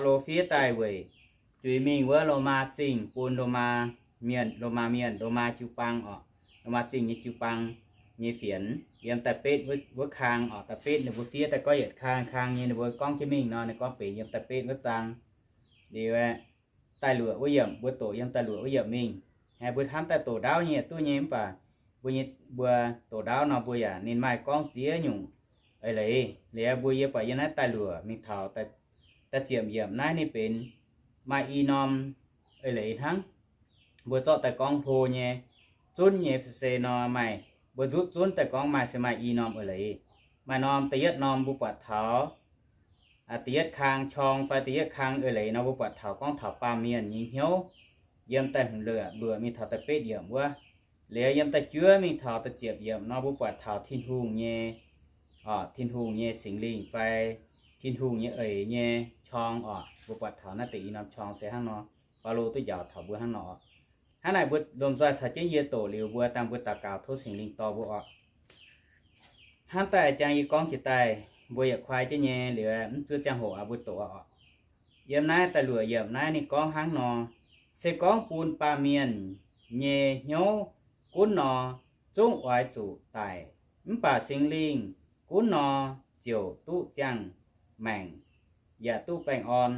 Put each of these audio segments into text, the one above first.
Baulo fiev daaih weic zuiz mingh wuov Lomaa Zingh bun Lomaa mienh, Lomaa mienh, Lomaa jiu-baang oc, Lomaa Zingh nyei jiu-baang nyei fienx, yiem da'betv wuov, wuov kang oc, da'betv ninh mbuo fiev daaih gorngv yietc kang, kang nyei ninh mbuo gorngv jienv mingh nor, ninh gorngv benx yiem da'betv wuov zaang. Liuz, da'luoqc wuov yiemc, mbuo doqc yiem da'luoqc wuov yiemc mingh. Mbuo hnamv daaih doqc ndaauv nyei yaac duqv nyei, mv baac mbuo nyei, mbuo doqc ndaauv nor mbuo yaac ninh maaih gorngv ziex nyungc eix leiz. Liuz mbuo yie buatc yiem naaiv da'luoqc mingh taux da'ziepc yiemc naaiv ninh benx maaih i norm eix leiz hnangv. Mbuo zorqv daaih gorngv hlo nyei, zunv nyei se nor maaih, mbuo nzutv zunv daaih gorngv maaih se maaih i norm eix leiz. Maaih norm, da'yietv norm mbuo buatc taux da'yietv kang qorng fai da'yietv kang eix leiz nor mbuo buatc taux gorngv taux baamh mienh nyei hnyouv, yiem da'luoqc mingh taux da'betv yiemc wuov. Liuz yiem da'juov mingh taux da'ziepc yiemc nor mbuo buatc taux Tin-Hungh nyei, Tin-Hungh nyei Singx Lingh fai Tin-Hungh nyei eix nyei qorng oc. Mbuo buatc taux naaiv deix i norm qorng se hnangv nor, Baulo duqv njaaux taux mbuo hnangv nor oc. Hnangv naaic mbuo lomh nzoih caux jienv yie doqc liuz mbuo dangh mbuo daux gaux tov Singx Lingh dorh mbuo oc. Hnamv daaih jangx yie gorngv jiex daaih, mbuo yietc kuaaiv jienv nyei liuz mv zuov ziangh hoc aqv mbuo doqc oc. Yiem naaiv da'luoqc yiemc naaiv ninh gorngv hnangv nor, se gorngv bun baamh mienh nyei hnyouv gunv nor, zungv oix zuqc daic, mv baac Singx Lingh gunv nor ziouc duqv ziangh maengc, yaac duqv baengh orn.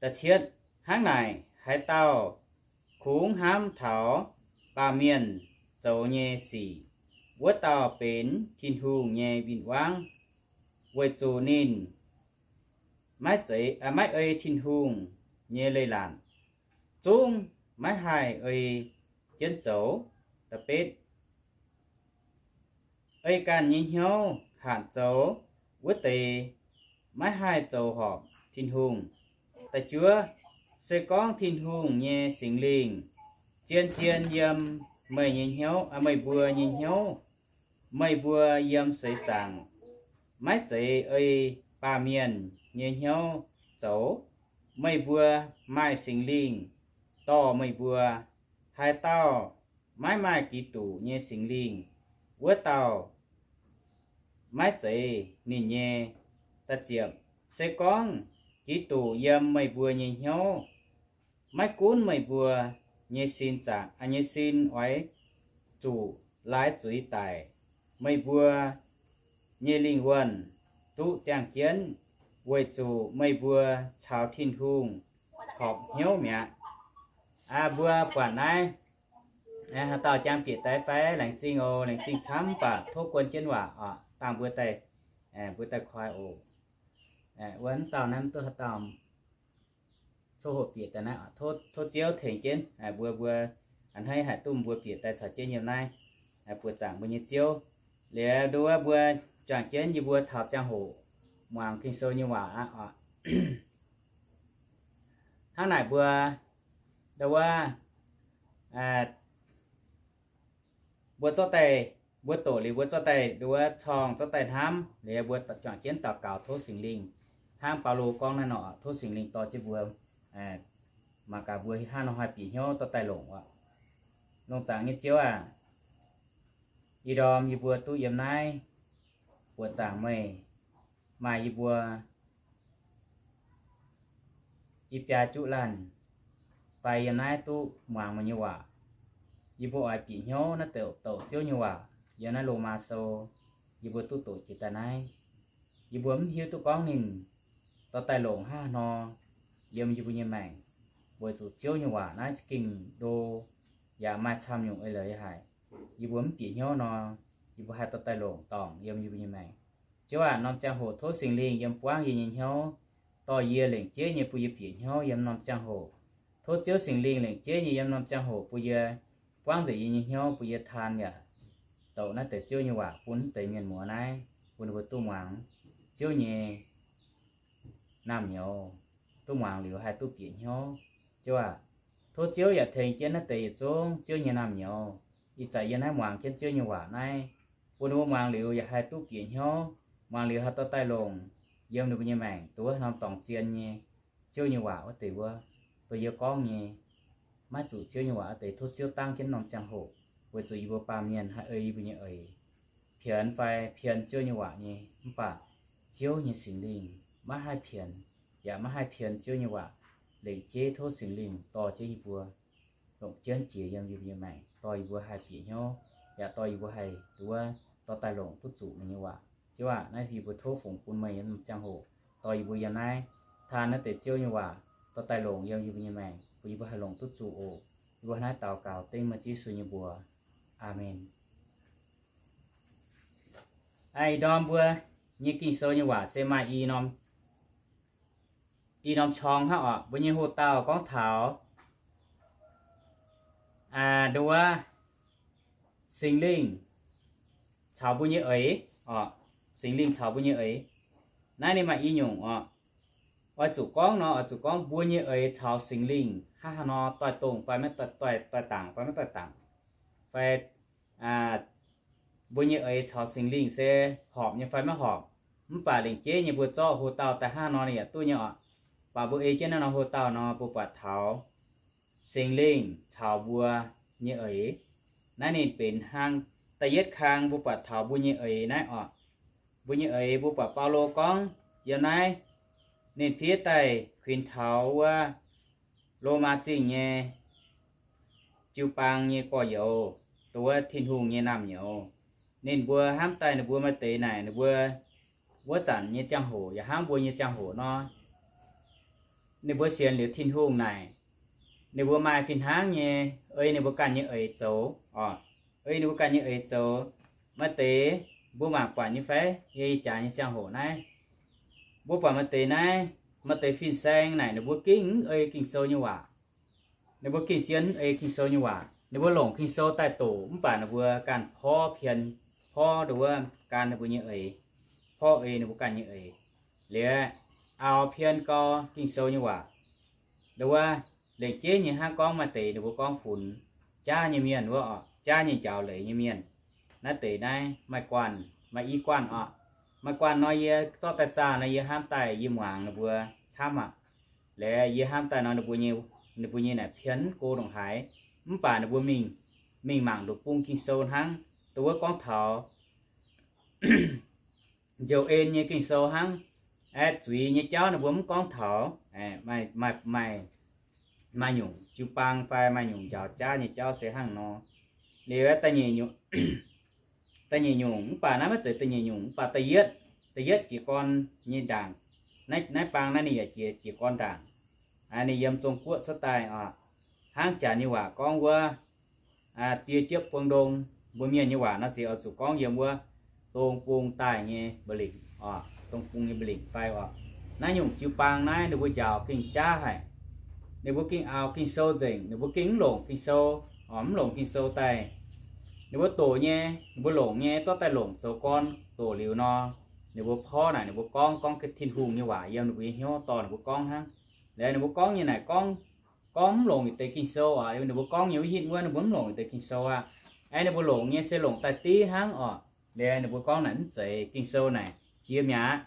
Da'cietv, hnangv naaic haaix dauh kungx hnamv taux baamh mienh zoux nyei sic, wuov dauh benx Tin-Hungh nyei win-wangv, weic zuqc ninh maiv ei Tin-Hungh nyei leiz-latc, zungv maiv haih ei jienv zoux. Da'betv, ei ganh nyei hnyouv hanc zoux wuov deix maiv haih zoux horpc Tin-Hungh. Da'juov, se gorngv Tin-Hungh nyei Singx Lingh zien-zien yiem meih nyei hnyouv, meih mbuo nyei hnyouv, meih mbuo yiem seix zaangc maiv zeiz ei baamh mienh nyei hnyouv zoux. Meih mbuo maaih Singx Lingh dorh meih mbuo. Haaix dauh maiv maaih Giduc nyei Singx Lingh, wuov dauh maiv zeiz ninh nyei. Da'ziepc, se gorngv Giduc yiem meih mbuo nyei hnyouv, maiv gunv meih mbuo nyei sin zaangc, nyei sin oix zuqc laaix zuiz daic, meih mbuo nyei lingh wuonh duqv ziangh jienv, weic zuqc meih mbuo caux Tin-Hungh horpc hnyouv mi'aqv. Mbuo buatc naaiv, haaix dauh jangx bieqc daaih fai? Laengz zingh oc, laengz zingh camv, mv baac tov guon jienv waac oc, dangh mbuo daaih, mbuo daaih koi oc. Wuov dauh naaiv mv duqv haaix dauh coqv hoqc bieqc daaih naaiv, tov Ziouv tengx jienv mbuo, mbuo a'hneiv haih duqv mbuo bieqc daaih caux jienv yiem naaiv buoz zaangc mbuo nyei Ziouv. Liuz nduov mbuo juangc jienv yie mbuo taux ziangh hoc muangx Ging-Sou nyei waac aqv oc. Hnangv naaic mbuo, nduov, mbuo zorqv daaih, mbuo doqc liuz mbuo zorqv daaih nduov corng, zorqv daaih hnamv liuz mbuo juangc jienv daux gaux tov Singx Lingh hnangv Baulo gorngv naaiv nor, tov Singx Lingh dorh jienv mbuo, mangc gaax mbuo hnangv nor haih bieqc hnyouv dorh daaih longc oc. Longc zaangc nyei Ziouv aac, ih ndorm yie mbuo duqv yiem naaiv buoqc zaangc meih, maaih yie mbuo i biaa juqv laanh fai yiem naaiv duqv muangx meih nyei waac. Yie mbuo oix bieqc hnyouv naaiv douc Ziouv nyei waac yiem naaiv Lomaa Sou, yie mbuo duqv doqc jiex daaih naaiv. Yie mbuo mv hiuv duqv gorngv ninh dorh daaih longc hnangv haaix nor yiem yie mbuo nyei maengc, weic zuqc Ziouv nyei waac naaiv za'gengh ndo yaac maaih camv nyungc eix leiz haic. Yie mbuo mv bieqc hnyouv nor, yie mbuo haih dorh daaih longc dorngc yiem yie mbuo nyei maengc. Ziouv aac, norm ziangh hoc tov Singx Lingh yiem buangv yie nyei hnyouv, dorh yie lengc jeiv nyei bun yie bieqc hnyouv yiem norm ziangh hoc. Tov Ziouv Singx Lingh lengc jeiv nyei yiem norm ziangh hoc bun yie buangv nzengc yie nyei hnyouv, bun yie taan yaac douc naaiv deix Ziouv nyei waac bun deix mienh muoz naaiv, bun ninh mbuo duqv muangx Ziouv nyei naamh nyouz, duqv muangx liuz haih duqv bieqc hnyouv. Ziouv aac, tov Ziouv yaac tengx jienv naaiv deix yietc zungv Ziouv nyei naamh nyouz, ih zanc yiem naaiv muangx jienv Ziouv nyei waac naaiv, bun ninh mbuo muangx liuz yaac haih duqv bieqc hnyouv, muangx liuz haih dorh daaih longc yiem ninh mbuo nyei maengc, duqv wuov norm dorngx zien nyei Ziouv nyei waac wuov deix wuov, dongh yie gorngv nyei. Maiv zuqc Ziouv nyei waac wuov deix tov Ziouv dangv jienv norm ziangh hoc, weic zuqc yie mbuo baamh mienh haih ei yie mbuo nyei eix pienx fai pien Ziouv nyei waac nyei, mv baac Ziouv nyei Singx Lingh maiv haih pienx. yaac maiv haih pien Ziouv nyei waac. Lengc jeiv tov Singx Lingh dorh jienv yie mbuo longc jienv jiex yiem yie mbuo nyei maengc, dorh yie mbuo haih bieqc hnyouv, yaac dorh yie mbuo haih nduov dorh daaih longc duqv zuqc meih nyei waac. Ziouv aac, naaiv yie mbuo tov fungx bun meih yiem ziangh hoc dorh yie mbuo yiem naaiv, taan naaiv deix Ziouv nyei waac dorh daaih longc yiem yie mbuo nyei maengc, bun yie mbuo haih longc duqv zuqc oc. Yie mbuo naaiv daux gaux dengv meih Ziouv Yesu nyei mbuox. Aamen. Ih ndorm mbuo nyei Ging-Sou nyei waac se maaih i norm, i norm qorng hnangv oc. Mbuo nyei hoc-dauh gorngv taux nduov Singx Lingh caux mbuo nyei eix oc. Singx Lingh caux mbuo nyei eix. Naaiv ninh maaih i nyungc oc. Oix zuqc gorngv nor, oix zuqc gorngv mbuo nyei eix caux Singx Lingh hnangv haaix nor doix-dongh fai maiv doix, doix-dangc fai maiv doix-dangc, fai mbuo nyei eix caux Singx Lingh se horpc nyei fai maiv horpc. Mv baac lengc jeiv nyei mbuo zorqv hoc-dauh daaih hnangv nor ninh yaac duqv nyei oc. Mv baac mbuo ei jienv naaiv norm hoc-dauh nor, mbuo buatc taux Singx Lingh caux mbuo nyei eix. Naaiv ninh benx hnangv da'yietv kang mbuo buatc taux mbuo nyei eix naaiv oc. Mbuo nyei eix mbuo buatc Baulo gorngv yiem naaiv, ninh fiev daaih kuinx taux wuov Lomaa Zingh nyei jiu-baang nyei gorx-youz, dongh wuov Tin-Hungh nyei naamh nyouz. Ninh mbuo hnamv daaih ninh mbuo maaih deix naaic ninh mbuo wuov zanc nyei ziangh hoc yaac hnangv mbuo nyei ziangh hoc nor, ninh mbuo sienx liuz Tin-Hungh naaic, ninh mbuo maaih fih hnangv nyei ei ninh mbuo ganh nyei eix zoux oc. Ei ninh mbuo ganh nyei eix zoux. Maaih deix mbuo mangc buatc nyei fai? Yie ih jaax nyei ziangh hoc naaiv, mbuo buatc maaih deix naaiv, maaih deix fin-saeng naaic ninh mbuo gengh mv ei Ging-Sou nyei waac. Ninh mbuo gengh zien mv ei Ging-Sou nyei waac. Ninh mbuo longc Ging-Sou daaih doqc mv baac ninh mbuo ganh porv pien, porv nduov gan ninh mbuo nyei eix, porv ei ninh mbuo ganh nyei eix, liuz aaux pien gau Ging-Sou nyei waac. Nduov lengc jeiv nyei hnangv gorngv maaih deix ninh mbuo gorngv funx jaav nyei mienh wuov oc, jaav nyei njaaux leiz nyei mienh. Naaiv deix naaiv maaih guanh, maaih i guanh oc. Maaih guanh nor yie zorqv daaih zaah nor yie hnamv daaih yie muangx ninh mbuo camv aqv. Liuz yie hnamv daaih nor ninh mbuo nyei, ninh mbuo nyei naaic pien go ndongc haaix. Mv baac ninh mbuo mingh, mingh mangc nduqc bung Ging-Sou hnangv, dongh wuov gorngv taux njoux en nyei Ging-Sou hnangv. Aeqv, zuiz nyei jauv ninh mbuo mv gorngv taux. Maaih, maaih, maaih nyungc jiu-baang fai maaih nyungc njaaux jaav nyei jauv se hnangv nor. Liuz da'nyeic nyungc, da'nyeic nyungc mv baac naaiv maiv zeiz da'nyeic nyungc, mv baac da'yietv, da'yietv jiez gorn nyei ndaangc. Naaiv, naaiv baang naaiv ninh yaac jiez, jiez gorn ndaangc. Ninh yiem Zong Guoqv cuotv daaih oc. Hnangv janx nyei waac gorngv wuov, die jiepv buang ndong, mbuo mienh nyei waac nor se oix zuqc gorngv yiem wuov dong bung daaih nyei mba'lingc oc, dong bung nyei mba'lingc fai oc. Naaiv nyungc jiu-baang naaiv ninh mbuo njaaux gengh jaav haic. Ninh mbuo gengh aaux Ging-Sou nzengc, ninh mbuo gengh mv longc Ging-Sou, oc, mv longc Ging-Sou daaih. Ninh mbuo doqc nyei, ninh mbuo longc nyei, zorqv daaih longc zoux gorn doqc liuz nor, ninh mbuo porv naaic ninh mbuo gorngv, gorngv Tin-Hungh nyei waac yiem ninh mbuo nyei hnyouv dorh ninh mbuo gorngv hnangv. Liuz ninh mbuo gorngv nyei naaic gorngv, gorngv mv longc yietc deix Ging-Sou oc. Ninh mbuo gorngv nyei wuov hitv wuov ninh mbuo mv longc yietc deix Ging-Sou aqv. Aeqv, ninh mbuo longc nyei se longc daaih div hnangv oc. Liuz ninh mbuo gorngv naaic mv zeiz, Ging-Sou naaic jiex mi'aqv.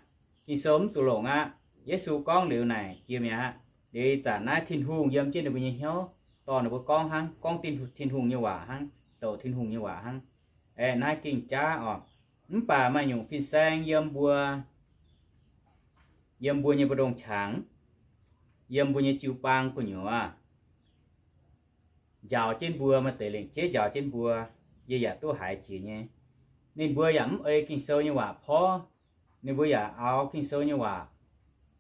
Ging-Sou mv zuqc longc aqv. Yesu gorngv liuz naaic jiex mi'aqv. Liuz ih zanc naaiv Tin-Hungh yiem jienv ninh mbuo nyei hnyouv dorh ninh mbuo gorngv hnangv, gorngv Tin-Hungh nyei waac hnangv, douc Tin-Hungh nyei waac hnangv. Aeqv, naaiv gengh jaav oc. Mv baac maaih nyungc fin-saeng yiem mbuo, yiem mbuo nyei mbu'ndongx qangx, yiem mbuo nyei jiu-baang gu'nyuoz njaaux jienv mbuo, maaih deix lengc jeiv njaaux jienv mbuo, yie yaac duqv haiz jiex nyei. Ninh mbuo yaac mv ei Ging-Sou nyei waac porv. Ninh mbuo yaac aaux Ging-Sou nyei waac,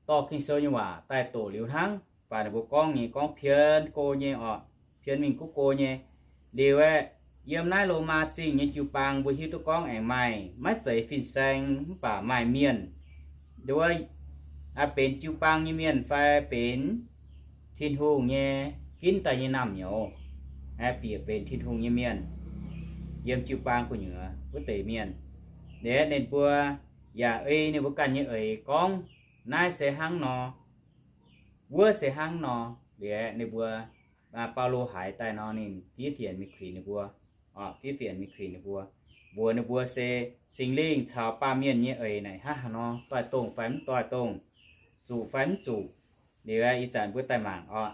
dorh Ging-Sou nyei waac daaih doqc liuz hnangv. Mv baac ninh mbuo gorngv nyei gorngv pien go nyei oc, pien mingh guv go nyei. Liuz aeqv, yiem naaiv Lomaa Zingh nyei jiu-baang mbuo hiuv duqv gorngv aengx maaih, maiv zeiz fin-saeng mv baac maaih mienh, nduov, benx jiu-baang nyei mienh fai benx Tin-Hungh nyei ginv daaih nyei naamh nyouz, aeqv, bieqc benx Tin-Hungh nyei mienh yiem jiu-baang gu'nyuoz wuov deix mienh. Liuz aeqv, ninh mbuo yaac ei ninh mbuo ganh nyei eix gorngv naaiv se hnangv nor, wuov se hnangv nor. Liuz aeqv, ninh mbuo, Baulo haiz daaih nor ninh fiev fienx mingh kuinx ninh mbuo, fiev fienx mingh kuinx ninh mbuo, mbuox ninh mbuo se Singx Lingh caux baamh mienh nyei eix naaic hnangv haaix nor, doix-dongh fai mv doix-dongh, zuqc fai mv zuqc. Liuz aeqv, ih zanc mbuo daaih mangc oc.